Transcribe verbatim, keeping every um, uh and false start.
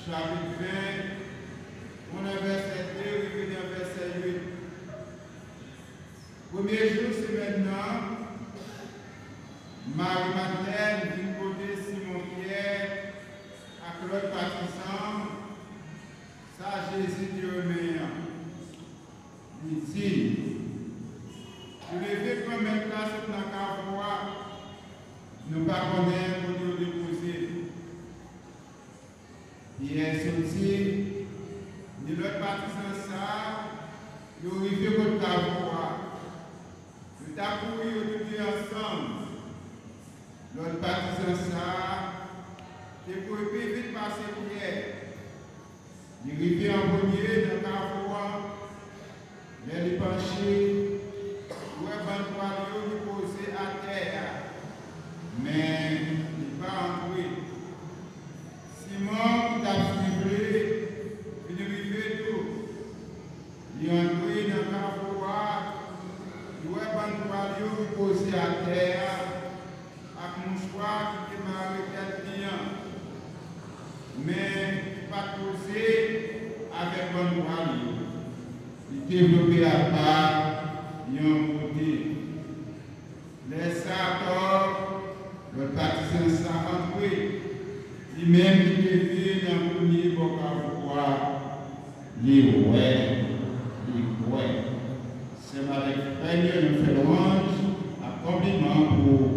chapit ven, nou nan vèsè de rive nan vèsè uit. Premye jou semèn nan, Mari Madlèn vin kote Simon Pyè ak lòt patizan sa Jezi te renmen an. Li di, "Yo leve Granmèt la sot nan kavo a, nou pa konnen kote yo depoze l." Pyè soti, ni lòt patizan sa a, yo rive kot kavo a. Yo t ap kouri yo tou de ansanm. Lòt patizan sa a te kouri pi vit pase Pyè. Li rive an premye nan kavo a. Lè li panche, li wè bann twal yo ki poze atè a, men li pa antre. Simon, ki t ap swiv li, vin rive tou. Li antre nan kavo a, li wè bann twal yo ki poze atè a ak mouchwa ki te mare tèt li an, men ki pa t poze avèk bann twal yo. Li devlope apa yon kote. Lè sa atò, lòt patizan sa antre, li menm ki te vin an premye bò kavo a, li wè, li kwè. Sè m avèk frè m yo, nou fè lwanj ak konpliman pou ou,